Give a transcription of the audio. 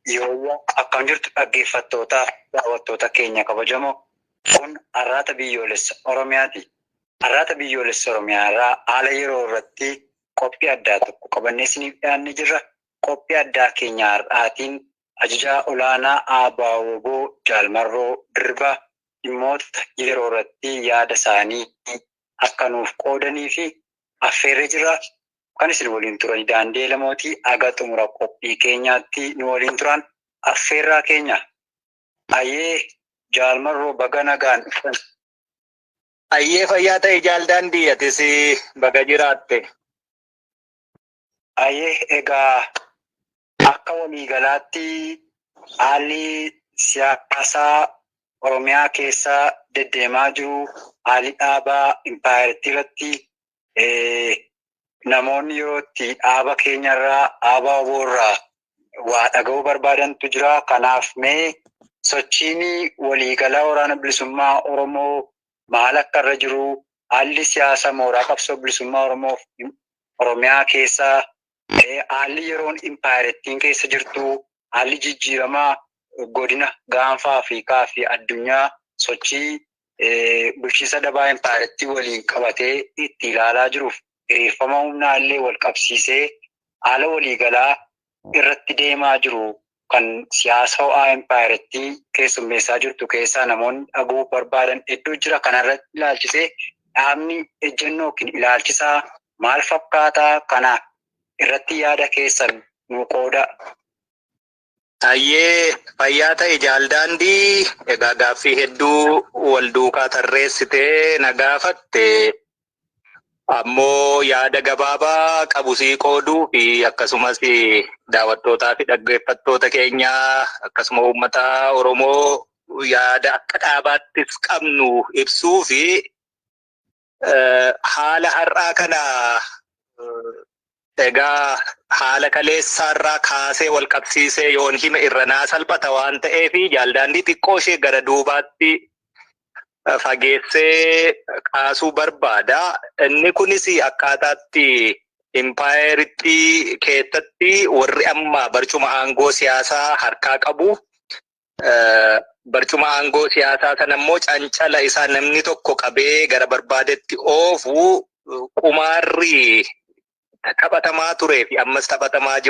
Yoo akkam jirtu, dhaggeeffattootaa daawwattoota keenya kabajamoo, kun Arraata Biyyoolessa Oromiyaati. Arraata Biyyoolessa Oromiyaa irraa haala yeroo irratti qophii addaa tokko qabannee isiniif dhiyaannee jirra. Qophii addaa keenya har'aatiin ajajaa olaanaa ABO Jaal Marroo Dirribii dhimmoota yeroo irratti yaada isaanii akka nuuf qoodanii fi affeerree jirra. Kan isin waliin turan Daandii Lamootii haga xumura qophii keenyaatti nu waliin turan affeerraa keenya. Ayyee, Jaal Marroo, baga nagaan dhuftan. Ayyee, fayyaa ta'e Jaal Daandii, atis baga jiraatte. Ayyee, egaa akka waliigalaatti haalli siyaasaa Oromiyaa keessa deddeemaa jiru, haalli dhaabaa impaayeritti irratti namoonni yeroo itti dhaaba keenyarraa, dhaaba WBO irraa waa dhaga'uu barbaadantu jira. Kanaaf mee sochiin waliigalaa Waraana Bilisummaa Oromoo maal akka irra jiru, haalli siyaasa mooraa qabsoo bilisummaa Oromoo Oromiyaa keessaa, haalli yeroon impaayerittiin keessa jirtu, haalli jijjiiramaa godina Gaanfa Afrikaa fi addunyaa sochii bulchiinsa dabaa impaayerittii waliin qabatee itti ilaalaa jiruuf hiriirfama humnaa illee wal qabsiisee haala waliigalaa irratti deemaa jiru kan siyaasa ho'aa impaayerittii keessummeessaa jirtu keessaa namoonni dhaga'uu barbaadan hedduu jira. Kanarratti ilaalchisee dhaabni ejjennoo yookiin ilaalchisaa maal fakkaataa, kana irratti yaada keessan nu qooda. Ayyee, fayyaa ta'e Jaal Daandii. Egaa gaaffii hedduu wal duukaa tarreessitee na gaafatte. Ammoo yaada gabaabaa qabu sii qooduu fi akkasumas daawwattootaa fi dhaggeeffattoota keenyaa, akkasuma uummata Oromoo yaada akka dhaabaattis qabnu ibsuu fi haala har'aa kana egaa haala kaleessaarraa kaasee wal qabsiisee yoon hime irra naa salphata waan ta'eef, Jaal Daandii, xiqqoo ishee gara duubaatti fageessee kaasuu barbaada. Inni kunis akkaataatti impaayeritti keessatti warri amma barcuma aangoo siyaasaa harkaa qabu. Barcuma aangoo siyaasaa sana immoo cancala isaa namni tokko qabee gara barbaadetti oofu, qumaarri taphatamaa turee fi ammas taphatamaa jiru.